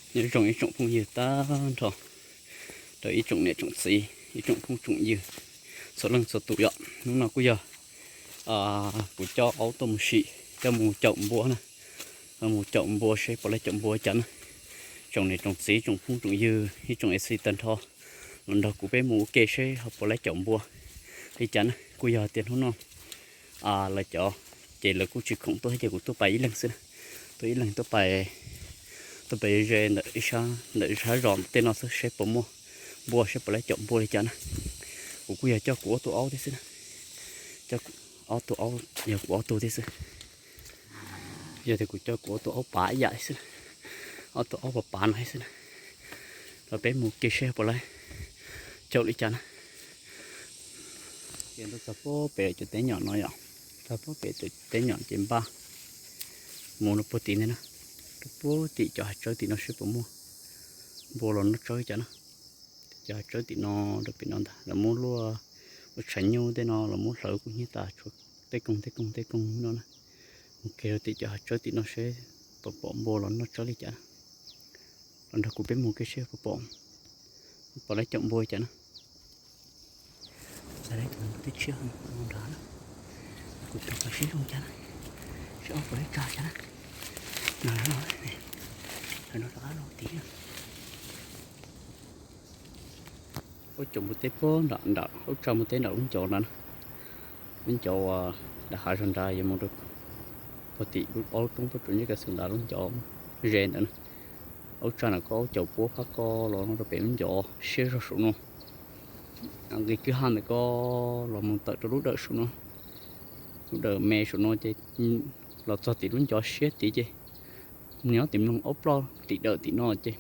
Nyob zoo ib tsoom phooj ywg tag nrho, rau ib tsoom niam tsoom txiv, ib tsoom phooj tsoom ywg txhua leej txhua tus yom. Hnub no kuj yog kuv coj aub tuaj mus sim, coj mus caum npua na, mus caum npua seb puas laib caum npua cas na. Tsoom niam tsoom txiv, tsoom phooj tsoom ywg, ib tsoom A C tag nrho los nrog kuv peb mus ua ke seb ho puas laib caum npua li cas na. Kuj yog tias hnub no lawv cov ces lawv kuj tsis khoom tuaj thiab ces kuv tuaj pais ib leeg xwb na. Tuaj ib leeg tuaj pais, tuaj pais ze ntawm ib sab, ntawm sab zos tej no xwb seb puas muaj npua, seb puas laib caum npua li cas na. Kuv kuj yog coj kuv ob tug aub thiab xwb na. Coj ob tug aub, yog kuv ob tug thiab xwb. Yog tias kuv coj kuv ob tug aub pav ib yam thiab xwb na, ob tug aub pav pav no thiab xwb na. Los peb mus ke seb puas laib caum li cas na. Ces ntuj txog puag pem cov teb nyom no yom, txog puag pem cov teb nyom ces npaj mus rau puag tim ntawd na, rau puag tim cov hav tsawb tim no seb puas muaj npua los noj tsawb li cas na. Cov hav tsawb tim no, rau pem no ntag, lawv muab luaj ua tshav nyuj tej no los muab hlawv kub hnyiab tas, tshuav tej koog tej koog tej koog no na. Mus ke rau tim cov hav tsawb tim no seb puas pom npua los noj tsawb li cas. Los nrog kuv peb mus ke seb puas pom, puas laib caum npua li cas na. Txog lawm tus npua twb tshiab no nrad na. Kuv tus qhov sib zoo cas na, seb ob puas laib tsa cas na. No, lawv no rov qab los tid na. Aub caum npua teb puag nram, nram aub tsa npua teb nram lub ncov nrad na. Lub ncov uas nram hav zoov nrad yuav mus rau puag tim lub ob lub roob puag tsuas ntsib kav xwm nrad lub ncov ze ntawd na. Aub tsa nram koj, aub caum puab phab koj los no rau pem lub ncov siab zog saum no. Nqis kwj ha ntawm koj los mus tawm rau lub dawm saum no, lub dawm me saum no ces los txog tim lub ncov siab tid ces nyob tim mloog aub ploj tim dawm tim no ces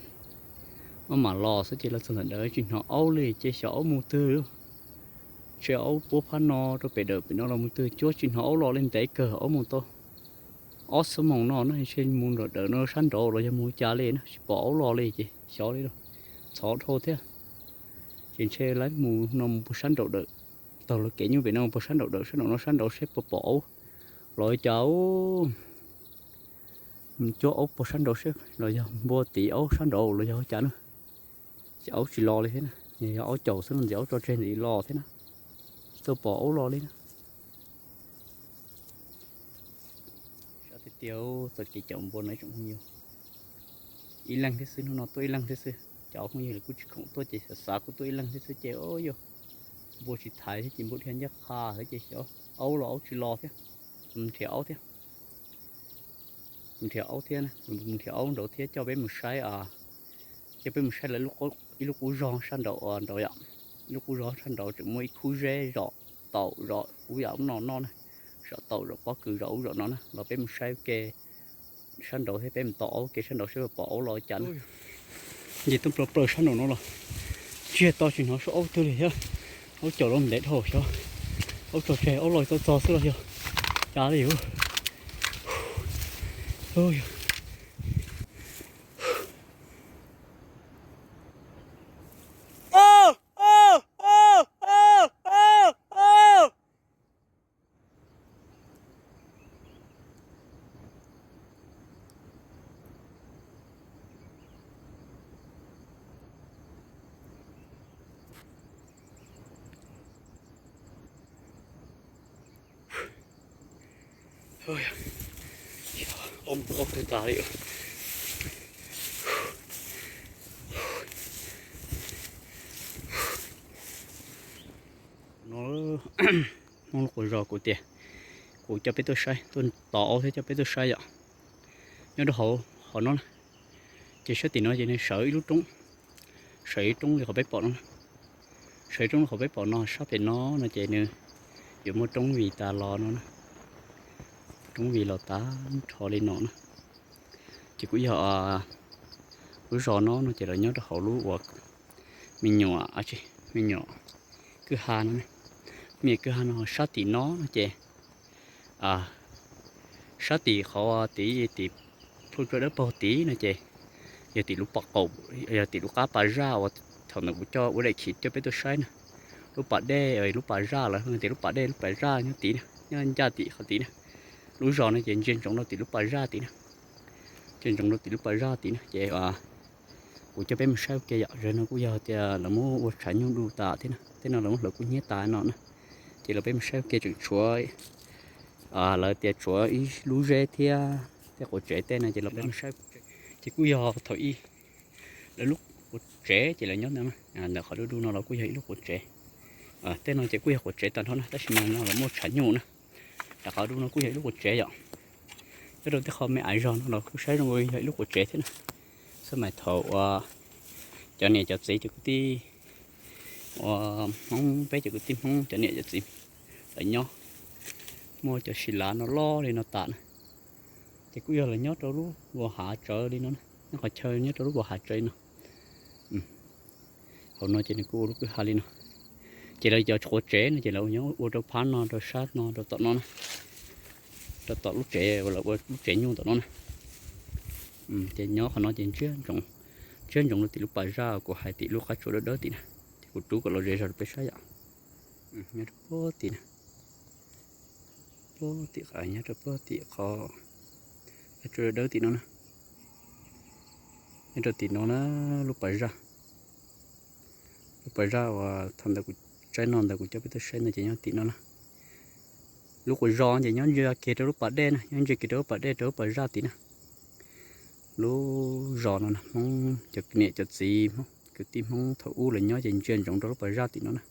maj mam los xwb ces los txog ntawm ntawd tsis hnov aub li ces xyov aub mus twg. Ntshe aub puab phab no rau pem dawm pem no los mus twg, cuab tsis hnov aub los li, ntev kawg aub mus tau ob xuab moos no na, ntshe mus nram dawm no sab nraud los yog mus cas li na, tsis pom aub los li ces xyov li lauj. Txhov dhau thiab. Ces ntshe lawv mus no mus puag sab nraud dawm, taug lawv kev nyuj pem no mus puag sab nraud dawm, sab nraud no sab nraud seb puas pom aub los li cas. Mus cuab aub puag sab nraud seb los yog npua tiv aub sab nraud los yog cas na. Ces aub tsis los li thiab na, yog aub caum xwb no ntxiv aub tso tseg ntxiv los thiab na, tsis tau pom aub los li na. Sab tiag tiag txoj kev caum npua no ib tsoom phooj ywg. Ib leeg thiab xwb, hnub no tuaj ib leeg thiab xwb, cov phooj ywg lawv kuj tsis khoom tuaj ces xav xav kuj tuaj ib leeg thiab xwb ces yog npua tsis thaiv thiab ces npua dhia ncaj qha thiab ces xyov aub los aub tsis los thiab. Mus nrhiav aub thiab, mus nrhiav aub thiab, mus nrhiav aub nraud thiab coj peb mus saib, coj peb mus saib lawv ib lub qub zog sab nraud, nraud yom, ib lub qub zog sab nraud tseem muaj ib khub zeb zom taum zom ub yam ub no no na, zom taum zom pob kws zom ub zom no na, los peb mus saib ua ke sab nraud thiab peb mus tos aub ke sab nraud seb pom aub los cas na. Nce tuaj plaws plaws sab nraud no los ntsiag to tsis hnov suab aub twg li thiab. Aub caum los ntev dhau xyov aub tso tseg aub los txog txog xwb los yog cas li. Aub twg tas li. No, Hmoob lub quas zos kuv tias kuv coj peb tuaj saib, tuaj tos aub thiab coj peb tuaj saib yom. Nyob rau hauv qhov no na, ces sab tim no ces nws sawv ib lub roob, sawv ib roob li qhov peb pom no, sawv ib roob li qhov peb pom no, sab pem no no ces nws yuav muaj roob vim tas los no na, roob vim los tag nrho li no na. Ces kuj yog lub zos no no ces lawv nyob rau hauv lub uas me nyuam, me nyuam kwj ha no, me nyuam kwj ha no sab tim no no ces sab tim qhov tid, tim plhuaj tsua dawb paug tid no ces yog tim lub pas qaum, yog tim lub qab pas zaj uas thaum ntawd kuv coj ua daim khiv coj peb tuaj saib na. Lub pas dej, lub pas zaj lawv tias lub pas dej lub pas zaj nyob tid na, nyob ncaj tim qhov tid na. Lub zos no ces ntsia ntsoov rau tim lub pas zaj tid na, ntsia ntsoov rau tim lub pas zaj tid na ces Kuv coj peb mus saib ua ke yom, zaum no kuj yog tias lawv muab ua tshav nyuj du tas thiab na, tej no lawv muab hlawv kub hnyiab tas no na. Ces los peb mus saib ua ke tseem tshuav, lawv tias tshuav ib lub zeb thiab tej quav tsev tej no ces los peb mus saib. Ces kuj yog thaum ub lawv lub quav tsev ces lawv nyob ntawd, ntawm qhov du du no los kuj yog ib lub quav tsev. Tej no ces kuj yog quav tsev tag nrho na, tab sis mas no los muab tshav nyuj na. Rau qhov du no kuj yog ib lub quav tsev yom. Nyob rau tej qho me aiv zog no los kuj saib zoo yog ib lub quav tsev thiab na. Xab mais thaum uas cov niam cov txiv cov kwv tij uas Hmoob, peb cov kwv tij Hmoob cov niam cov txiv lawv nyob, muaj cov si lav no loj li no tas na. Ces kuj yog lawv nyob rau lub vos hav tsawv li no na, nyob qhov chaw nyob rau lub vos hav tsawv li no. Hauv no ces nws kuj ua lub kwj ha li no. Ces lawv cov quav tsev no ces lawv nyob ua rau phab no rau sab no rau tom no na, rau tom lub tsev uas lawv ua lub tsev nyuj tom no na. Ces nyob qhov no ces ntsiab ntsoov rau tim lub pas zaj uas kuv hais tim lub qab tsua dawb dawb tim na. Ces kuv rub kom los ze zog rau peb saib yom. Nyob rau puag tim na, puag tim, nyob rau puag tim qhov qab tsua dawb dawb tim no na. Nyob rau tim no na, lub pas zaj, lub pas zaj uas thaum ntawd kuv tsaib no ntawd kuv coj peb tuaj saib no ces nyob tim no na. Lub quav zos ces nyob ntsia kiag rau lub pas dej na, nyob ntsia kiag rau lub pas dej rau lub pas zaj tim na. Lub zos no na Hmoob cov niam cov txiv Hmoob kwv tij Hmoob thaum ub lawv nyob ces ntsia ntsoov rau lub pas zaj tim no na.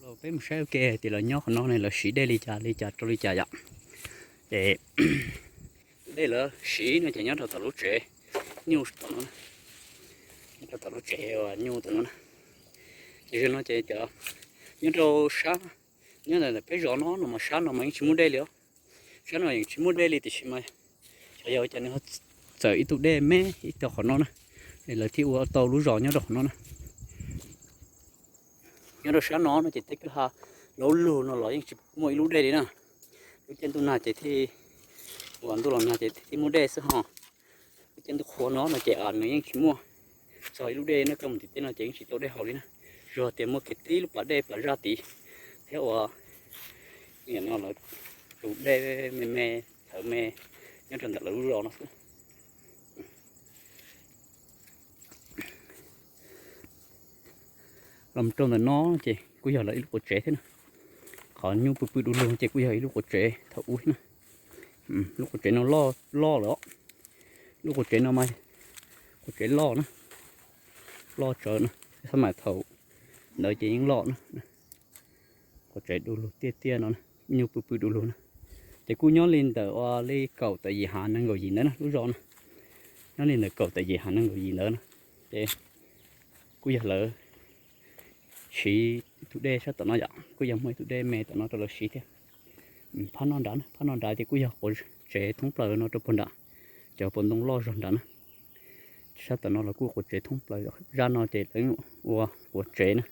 Los peb mus saib ua ke tias lawv nyob qhov no ne lawv siv dej li cas li cas rau li cas yom. Ces tus dej lawv siv no ces nyob rau tom lub tsev nyuj tom no, nyob rau tom lub tsev uas nyuj tom no na. Ces zaum no ces cov nyob rau sab, nyob ntawm peb zos no no mas sab no mas yeej tsis muaj dej li os. Sab no yeej tsis muaj dej li tiam sis mas xyov yog cas nws ho txawm ib tug dej me ib tug qhov no na, lawv thiaj ua tau lub zos nyob rau qhov no na. Nyob rau sab no no ces tej kwj ha laub lug no los yeej tsis muaj ib lub dej li na. Lub caij ntuj nag ces thiaj, uas ntuj los nag ces thiaj muaj dej xwb ho. Lub caij ntuj qhua no no ces nws yeej tsis muaj txog ib lub dej na, koj mus tim tej no ces yeej tsis tau dej haus li na. Tsuas tias muaj kiag tib lub pas dej pas zaj tid thiab uas nim no lawv tus dej me me, thawv me nyob rau ntawm lawv lub zos no xwb. Los rau ntawm no ces kuj yog lawv ib lub quav tsev thiab na. Qhov nyuj pw pw du lug ces kuj yog ib lub quav tsev thaum ub thiab na. Lub quav tsev no loj loj lawm os. Lub quav tsev no mas quav tsev loj na, loj tsawv na, xab mais thaum ntawd ces yeej loj na. Quav tsev du lug tiaj tiaj no, nyuj pw pw du lug na. Ces kuj nyob li ntawm ua li kaum tawm yim hav nees nkaum yim ntawd na lub zos na. Nyob li ntawm kaum tawm yim hav nees nkaum yim ntawd na. Ces kuj yog lawv siv tus dej sab tom no yom, kuj yog muaj ib tug dej me tom no rau lawv siv thiab. Phab no nrad, phab no nrad ces kuj yog quav tsev thoob plaws no rau puag nrad, cov puas ntoo loj zog nrad na. Sab tom no los kuj quav tsev thoob plaws, zaj no ces lawv ua quav tsev na,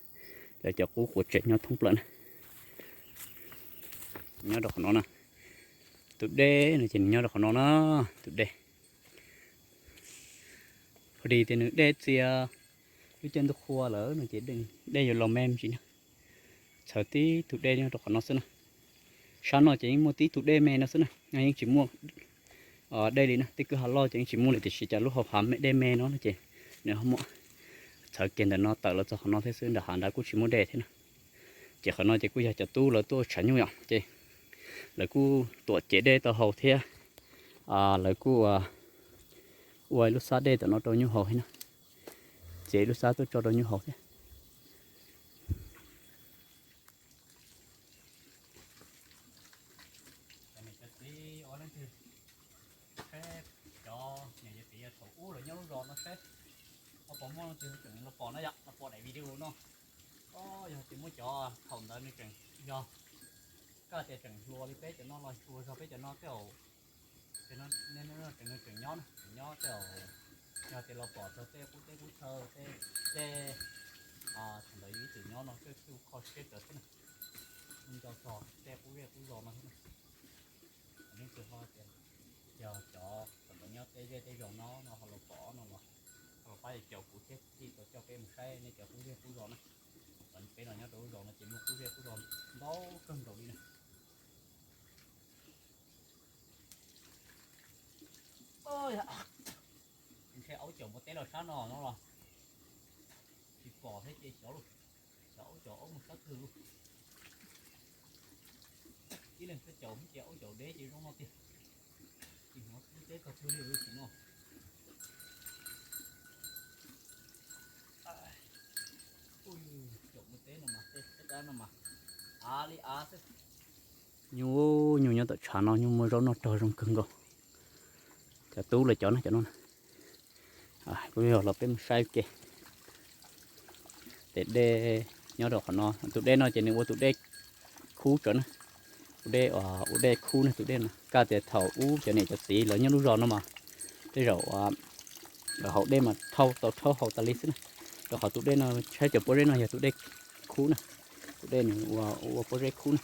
lawv cov qub quav tsev nyob thoob plaws na. Nyob rau qhov no na, tus dej no ces nws nyob rau qhov no na, tus dej. Pha dis tias nws dej txia, lub caij ntuj qhua lawm no ces dej yuav los me ntsis na. Txhawv tib tug dej nyob rau qhov no xwb na. Sab no ces yeej muaj tib tug dej me no xwb na, yeej tsis muaj dej li na, tej kwj ha loj ces yeej tsis muaj li tiam sis cas lub hau hav me dej me no no ces nws ho muaj. Txhawv kiag ntawm no tawm los txog qhov no thiab xwb, nram hav nrad kuj tsis muaj dej thiab na. Ces qhov no ces kuj yog cov tub lawv tuaj tshav nyuj yom, ces lawv kuj tuam cev dej tau haus thiab. Lawv kuj ua ib lub xab dej tom no rau nyuj haus thiab na, txiav ib lub xab tuaj tso rau nyuj haus thiab. Cov niam cov txiv ua leej twg saib, cov niam cov txiv thaum ub lawv nyob lub zos no saib, ho puas muaj leej twg tseem los pom na yom, los pom daim video no. Yog tias muaj cov thaum ntawd nws tseem yog, koj tias tseem hluas li peb cov no los hluas zog peb cov no tej zaum, tseem nyob na, tseem nyob tej zaum, yog tias los pom txog tej qub teb qub chaw tej, tej thaum ntawd yus ib txwm nyob no tej kuj kho siab tsawv thiab na. Kuj nco txog tej qub zej qub zos no thiab na. Leej twg ho tias yog cov thaum ntawd nyob tej zej tej zos no no ho los pom no los, ho los pab caum kuv thiab thiaj tau coj peb mus saib nej cov qub zej qub zos na. Peb los nyob rau lub zos no ces muaj qub zej qub zos ntau kawg nkaus li na. No no los tsis pom thiab ces xyov lauj, xyov aub caum aub mus sab twg lauj. Ib leeg xwb caum ces aub caum deb ces zoo no tiag. Tsis hnov lub teb tog twg li lub tsis no. Caum mus teb no mas tej dab no mas av li av xwb. Nyuj, nyuj nyob tom tshav no nyuj muaj zaub noj rog zoo kawg nkaus. Cov tub lawv cov no, cov no na. Kuv yog los peb mus saib ke. Tes dej nyob rau qhov no, tus dej no ces nws ua tus dej khub tsawv na. Tus dej, ua dej khub na, tus dej no kaj tias thaum ub cov niam cov txiv lawv nyob lub zos no mas tej zaum lawv haus dej mas thauj tau rhaub haus tas li xwb na. Rau qhov tus dej no saib cov pob zeb no yog tus dej khub na. Tus dej nws ua, ua pob zeb khub na.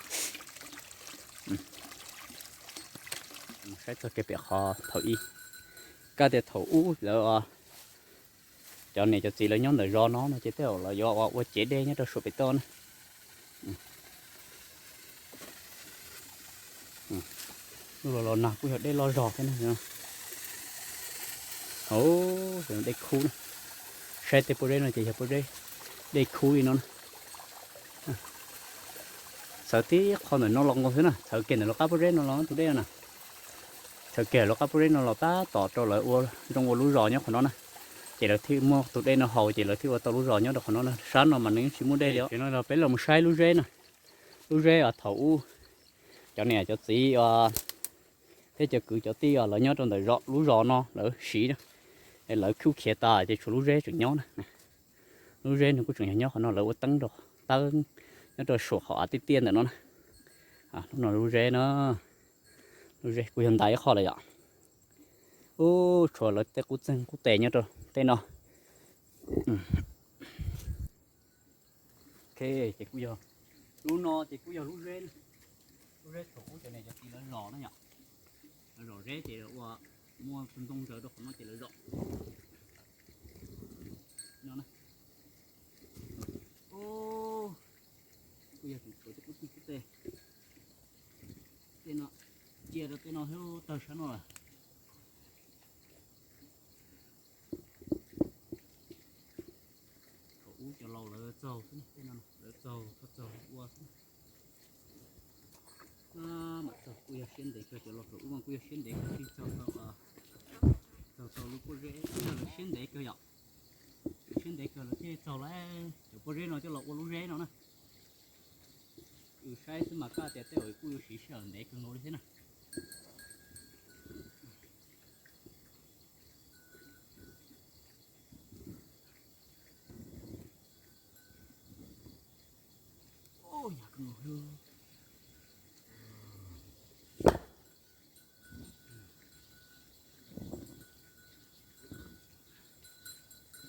Saib txog kev pem qhov thaum ub, kaj tias thaum ub lawv, cov niam cov txiv lawv nyob ntawm zos no no ces tej zaum lawv yuav ua, ua cev dej nyob rau suam pem toj na. Lub los los nag kuj yog dej loj zog thiab na. Dej khub na. Saib tej pob zeb no ces yog pob zeb dej khub li no na. Txhawv tib qho ntawm no los nkaus xwb na, txhawv kiag ntawm lub qab pob zeb no los tus dej na. Txhawv kiag lub qab pob zeb no los tab tom rau lawv ua zoo ua lub zos nyob qhov no na. Ces lawv thiaj muaj tus dej no haus ces lawv thiaj ua tau lub zos nyob rau qhov no na. Sab no mas nws yeej tsis muaj dej li. Ces no peb los mus saib lub zeb na. Lub zeb thaum ub cov niam cov txiv thiab cov kwv cov tij lawv nyob rau ntawm lub zos no lawv siv na. Lawv khub khiav tas ces tshuav lub zeb tseem nyob na. Lub zeb nws kuj tseem yog nyob qhov no, lawv ua teeb rau, teeb nyob rau suam qhov av tiaj tiaj ntawm no na. Lub no lub zeb na, lub zeb kuj yog ntais ib qho lawm yom. Ub, tshuav lawv tej qub txeeg qub tes nyob rau tej no. Ok, ces kuj yog, lub no ces kuj yog lub zeb, lub zeb thaum ub cov niam cov txiv lawv zos na yom. Lawv zos zeb ces ua, muaj tus ntoo ntsaws rau qhov no ces lawv zos no na. Kuj yog tseem tshuav tej qub txeeg qub tes, tej no, cia rau tej no thiab tawg sab no lawm. Thaum ub cov laus lawv txaug xwb, tej no lawv txaug, txaug ua xwb. Mam txaug kuj yog siab ntev kawg, cov laus thaum ub mas kuj yog siab ntev kawg thiaj txaug tau, txaug tau lub pob zeb, kuj yog lawv siab ntev kawg yom. Lawv siab ntev kawg lawv thiaj txaug lawm cov pob zeb no coj los ua lub zeb no na. Wb saib xwb mas kaj tias tej zaum kuj yuav siv sij hawm ntev kawg nkaus li thiab na.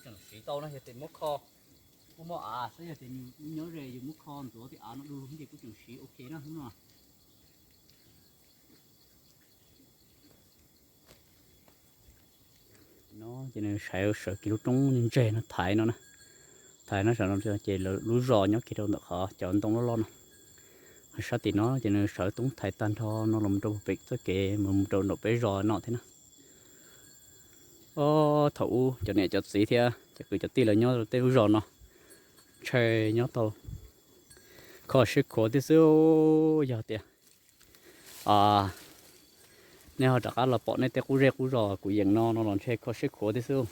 Tseem siv tau no yog tias muab kho, muab muab av xwb, yog tias nyob ze yus muab kho ntxuav tej av no du lug ces kuj tseem siv ok na hnub no. No ces nws sawv, sawv kiag lub roob ntseg no thaiv no na. Thaiv no saum no ces lub zos nyob kiag rau ntawm qhov cov ntoo loj loj no. Sab tim no ces nws sawv toob thaiv tag nrho no los rau pem txoj kev mus rau nraum peb zos no thiab na. Ob, thaum ub cov niam cov txiv thiab cov kwv cov tij lawv nyob tej lub zos no ntshai nyob tau kho siab khuav thiab xwb. Yog tias nej ho rov qab los pom nej tej qub zej qub zos kuv yeem no no los ntshe kho siab khuav thiab xwb.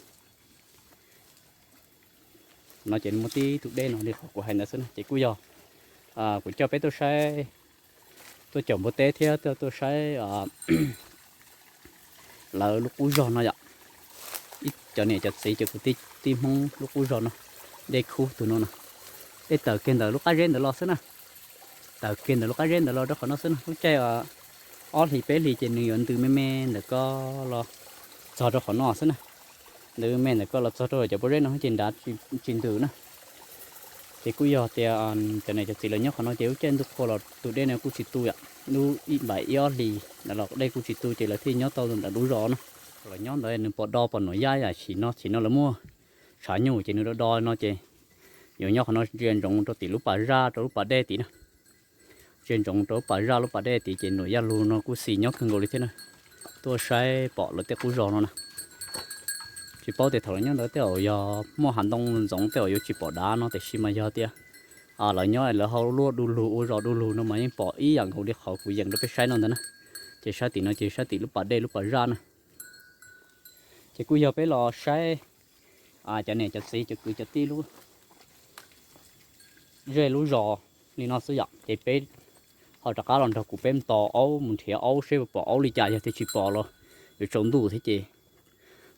No ces muaj tib tug dej no li qhov kuv hais ntawd xwb na, ces kuj yog kuv coj peb tuaj saib, tuaj caum npua teb thiab tuaj, tuaj saib lawv lub qub zos no yom. Ib cov niam cov txiv cov kwv tij Hmoob lub qub zos no, dej khub tus no no, dej tawm kiag ntawm lub qab zeb ntawd los xwb na. Tawm kiag ntawm lub qab zeb ntawd los rau qhov no xwb na, lub caij ob hlis peb hlis ces nws yuav ntws me me ntawm ko los txog rau qhov no xwb na. Ntws me me ntawm ko los txog rau cov pob zeb no ces nrad tsis ntws na. Ces kuj yog tias cov niam cov txiv lawv nyob qhov no ces lub caij ntuj qhua los tus dej no kuj tsis tu yom, lub ib npaim ib ob hlis ntawd los dej kuj tsis tu ces lawv thiaj nyob tau ntawm lub zos no. Lawv nyob ntawd nws pom do pom nuam yaj yam chim no, chim no lawv muaj tshav nyuj ces nws do do no ces yuav nyob qhov no ntsia ntsoov rau tim lub pas zaj rau lub pas dej tid na. Ntsia ntsoov rau lub pas zaj lub pas dej tid ces nuam yaj lug no kuj xis nyob kawg nkaus li thiab na. Tuaj saib pom lawv tej qub zos no na. Tsis paub tias thaum lawv nyob ntawd tej zaum yog muaj hav ntoo ntxoov tej zaum yuav tsis pom dav no, tiam sis mas yog tias lawv nyob lawv ho luaj du lug ua zos du lug no mas yeej pom ib yam nkaus li qhov kuv yees rau peb saib no ntag na. Ces sab tim no ces sab tim lub pas dej lub pas zaj na. Ces kuj yog peb los saib cov niam cov txiv cov kwv cov tij lub zej lub zos li no xwb yom. Ces peb ho rov qab los nrog kuv peb mus tos aub mus nrhiav aub seb puas pom aub li cas, yog tias tsis pom los yuav tsaus ntuj thiab ces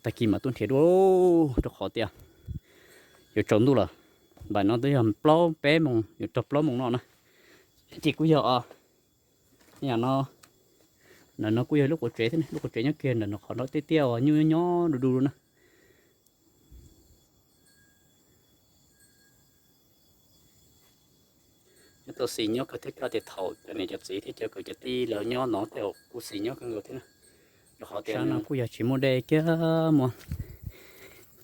tag kis mam tuaj nrhiav dua, rau qhov tias yuav tsaus ntuj lawm. Npaum no twb yog plaub peb moos yuav rau plaub moos no na. Ces kuj yog no, ntawm no kuj yog lub quav tsev thiab, lub quav tsev nyob kiag ntawm no qhov no tiaj tiaj uas nyuj nyob nyob du du na. Nyob tau xis nyob kawg thiab, koj tias thaum cov niam cov txiv thiab cov kwv cov tij lawv nyob no tej zaum kuj xis nyob kawg nkaus thiab na. Rau qhov tias sab no kuj yog tsis muaj dej kiag mas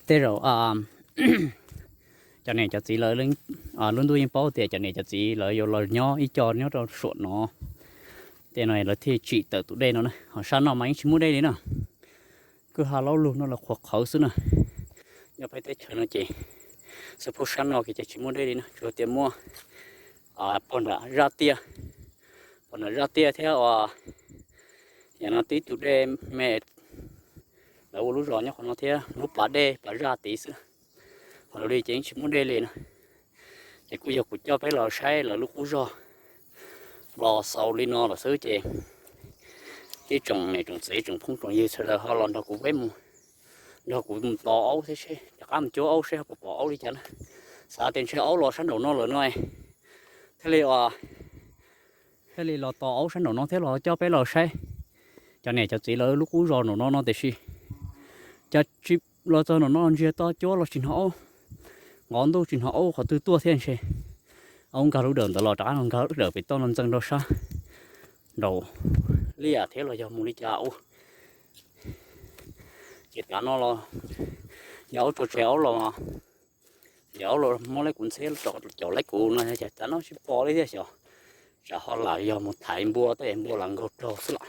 tej zaum cov niam cov txiv lawv lub ntuj yeej paub tias cov niam cov txiv lawv yuav los nyob ib co nyob rau suam no, tej no lawv thiaj tsim tawm tus dej no na. Ho sab no mas yeej tsis muaj dej li na. Kwj ha laub lug no los qhuav qhawv xwb na. Nyob peb teb chaws no ces xub pub sab no ces tsis muaj dej li na, tsuas tias muaj pog nram zaj tiaj, pog nram zaj tiaj thiab uas yam no tib tug dej me lawv ua lub zos nyob qhov no thiab lub pas dej pas zaj tid xwb. Ho li ces yeej tsis muaj dej li na. Ces kuj yog kuv coj peb los saib lawv lub qub zog los xaus li no lawm xwb ces ib tsoom niam tsoom txiv tsoom phooj tsoom ywg sawv daws ho los nrog kuv peb mus, nrog kuv mus tos aub thiab seb rov qab mus cuab aub seb ho puas pom aub li cas na. Xav tias ntshe aub los sab nraum no lawm no thiaj li thiaj li los tos aub sab nraum no thiab los coj peb los saib cov niam cov txiv lawv lub qub zos nraum no no tiam sis cas tsis los txog nraum no ntsiag to cuab los tsis hnov aub, nqov ntuj tsis hnov aub qhov twg tuaj thiab ntshe aub nkag lub dawm ntawd los rov qab nkag lub dawm pem toj no ntxeev rau sab nraum liaj thiab los yog mus li cas ua. Ces tav no los yog aub tso tseg aub los, ces aub los muab laib kuv ntxhiab caum laib kuv no ces tav no tsis pom li thiab xyov. Tsam ho lam yog mus thaiv npua tej npua lam nkaug raug xwb los.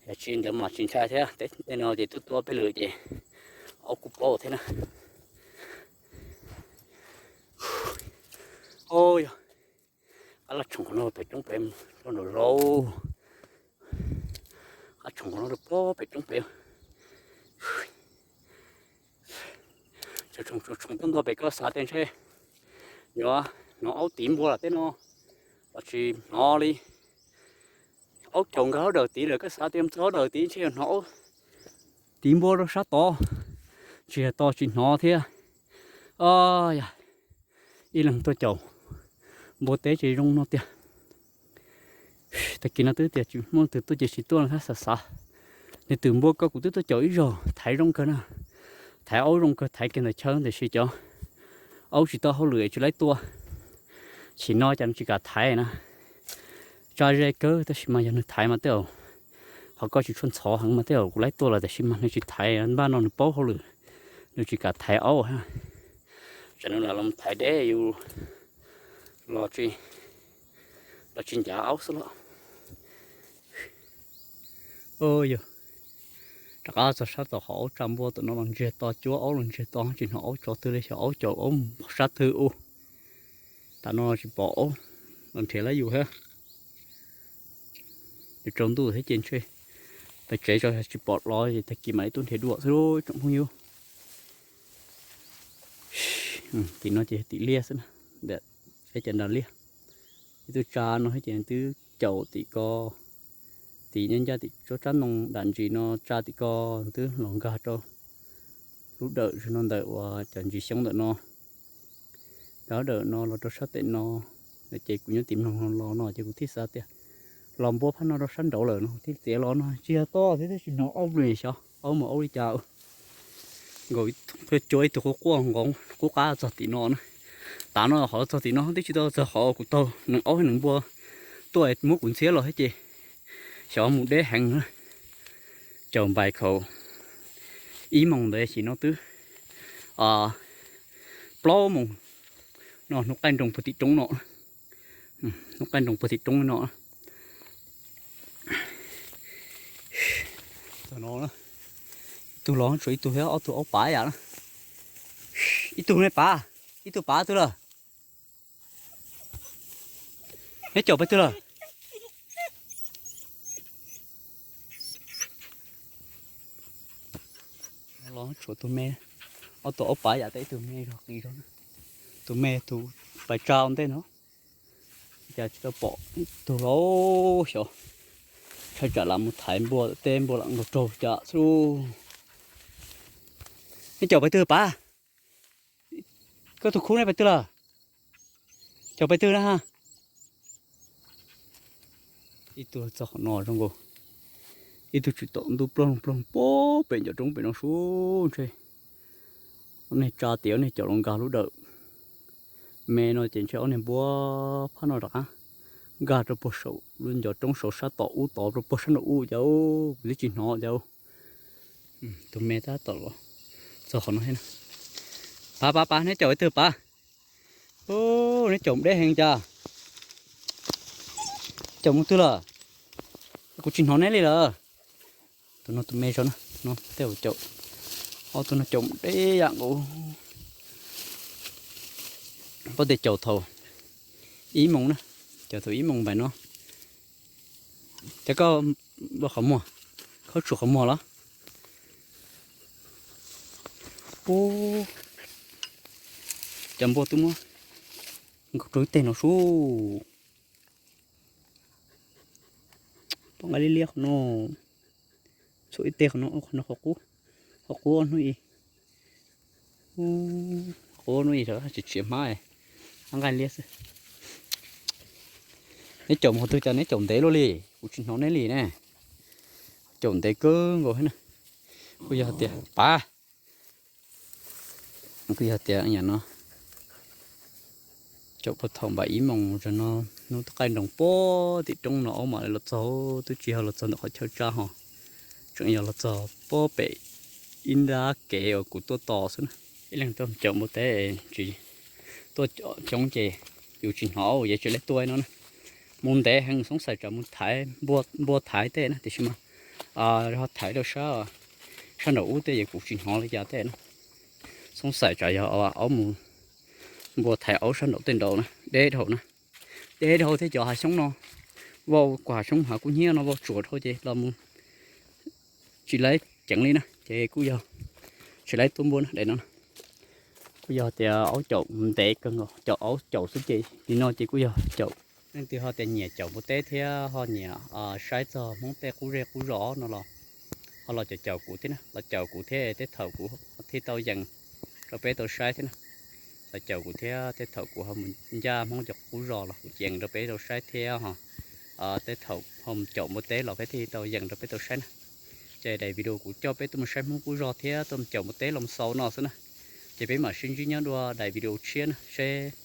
Yog tsis ntawd mas tsis ntshai thiab, tej no ces tuaj tuaj peb lwm ces aub kuj paub thiab na. Yog qab laj tshoom qhov no pem roob pem rau nraum zoov, qab tshoom qhov no rau pem roob pem. Tshoom tuaj nto pem koj xav tias ntshe yuav hnov aub tiv npua lawm tej no los tsis hnov li. Aub caum nkag hauv dawm tid lawm, koj xav tias txog hauv dawm tid ntshe yuav hnov aub tiv npua rau sab tod, tsis yog tos tsis hnov thiab. Yog ib leeg tuaj caum npua teb ces zoo no tiag. Tag kis no twb tias tsis muaj leej twg tuaj ces tsis tuaj no thiab xav xav. Nws twm npua ko kuv twb tuaj caum ib zaug thaiv zoo kawg na, thaiv aub zoo kawg thaiv kiag ntawm chaw tiam sis cov aub tsis tau hauj lwm tsis laib tua. Chim no cas nws tsis kam thaiv na. Tsa ze kawg tab sis mas yog nws thaiv mas tej zaum, qhov ko tsis tshua ntxhov heev mas tej zaum kuv laib tua lawm tiam sis mas nws tsis thaiv, npaj no nws paub hauj lwm, nws tsis kam thaiv aub. Tsam nws lam los thaiv deb yus los tsis ncav aub xwb los. Yog rov qab txog sab tom qhov aub tsa npua tom no los ntsiag to, cuab aub los ntsiag to, tsis hnov aub tso twg li, xyov aub caum aub sab twg ua. Tam no tsis pom aub los nrhiav lawv yus thiab. Yuav tsaus ntuj thiab ces ntshe pem tsev tso tsis pom los ces tag kis mam li tuaj nrhiav dua xwb tsoom phooj ywg. Tim no ces tim liaj xwb na, ntawm peb cov nram liaj. Ib tug tsa no thiab ces nws twb caum tim ko, tim nyob ncaj tim tsob tsab ntoo dam ntsis no tsa tim ko, twb los nkag rau lub dawm no ntawm uas cov ntsis xyoob ntawm no. Nkag lub dawm no los rau sab tes no, ces kuv nyob tim mloog los no ces kuv thiaj xav tias los npua phab no rau sab nraud lawm no thiaj txiav los no tsis yog toj thiab, thiab tsis hnov aub li xyov aub mus aub li cas. Nkaus cuab ib tug quaj quaj nkoos qub qab txog tim no na. Tav no qhov txog tim no twb tsis tau txog qhov kuv taug nees aub nees npua tuaj muab kuv ntxhiab los thiab ces xyov mus deb heev na. Caum npais khaum ib moos ntawd sim no twb plaub moos no, hnub qaij nroos puag tim roob no, hnub qaij nroos puag tim roob no. Tog no, Ib tug los tshuav ib tug thiab, ob tug aub pav yam na. Ib tug ne pav, ib tug pav twg lawm? Neb caum pes twg lawm? Los tshuav tus me, ob tug aub pav yam teb, ib tug me zog qis zog, tus me tus pais tsa ua ntej no. Cas tsis tau pom tus los xyov, tshaib tsam lam mus thaiv npua teb, npua lam nkaug raug cas xwb. Neb caum pes twg pav? Koj tus khub neb pes twg lawm? Caum pes twg na ha? Ib tug txog qhov no zoo nkaus, ib tug tsis tom ntuj ploog ploog pem ncov roob pem no sub ntshe. Ob neeg tsa tias ob neeg caum los nkag lub dawm me no ces ntshe ob neeg npua phab no rov qab nkag rau puag saum lub ncov roob saum sab tom ub tod rau puag sab nraum ub cas kuv twb tsis hnov cas. Tus me tab tom los txog qhov no thiab na. Pav, pav, pav, neb caum ib tug pav. Neb caum deb heev cas? Caum mus twg lawm? Kuv tsis hnov neb li lawm. Tus no tus me zog na, no tej zaum caum, ob tug no caum deb yam nkaus. Pob tes caum thaum ib moos na, caum thaum ib moos npaum no. Ces koj npau qhov muag, khaub tshuam qhov muag los? Ub, cov npua twb muab nkaug rau ib teg no sub. Pom nqaij liab liab qhov no, txhuam ib teg qhov no, qhov no qhov qub, qhov qub ob hnub ib, qhov qub ob hnub ib tsis tsim hmab, nqaij liab xwb. Neb caum mus qhov twg cas neb caum ntev luaj li, kuv tsis hnov neb li ne. Caum ntev kawg nkaus thiab na. Kuj yog tias pav, kuj yog tias no caum puag thaum npaum ib moos zog no, hnub qaij nroos puag tim roob no aub mam li los txog, twb tsis yog los txog ntawm qhov chaw tsa ho, tseem yog los txog puag pem ib nrab kev uas kuv tuaj tos xwb na. Ib leeg tuaj caum npua teb tsis tuaj coob ces yus tsis hnov ces tsis lab tuaj no na. Mus ntev heev, xoob xais tsam mus thaiv npua thaiv tej na, tiam sis mas ho thaiv rau sab, sab nraum ub tej ces kuv tsis hnov li cas tej na. Xoob xais tsam yog aub mus, npua thaiv aub sab nraum tej nraud na, deb dhau na. Deb dhau thiab cov hav xyoob no, vau kuv hav xyoob hav kub hnyiab no vau tsuas dhau ces los mus tsis laib ceev li na, ces kuj yog tsis laib tuaj npua na, daim no na. Kuj yog tias aub caum ntev kawg nkaus, caum aub caum xwb ces li no ces kuj yog caum. Leej twg ho tias nyiam caum npua teb thiab ho nyiam saib txog Hmoob tej qub zej qub zos no los ho los caum caum kuv thiab na, los caum kuv thiab tej thaum kuv thiaj tau yees rau peb tau saib thiab na. Los caum kuv thiab tej thaum kuv ho mus ncaj Hmoob cov qub zos los kuv yees rau peb tau saib thiab ho. Tej thaum ho mus caum npua teb los peb thiaj tau yees rau peb tau saib na. Ces daim video kuv coj peb tuaj mus saib Hmoob qub zos thiab tuaj mus caum npua teb los xaus no xwb na. Ces peb mam sib ntsib nyob dua daim video tshiab na, seb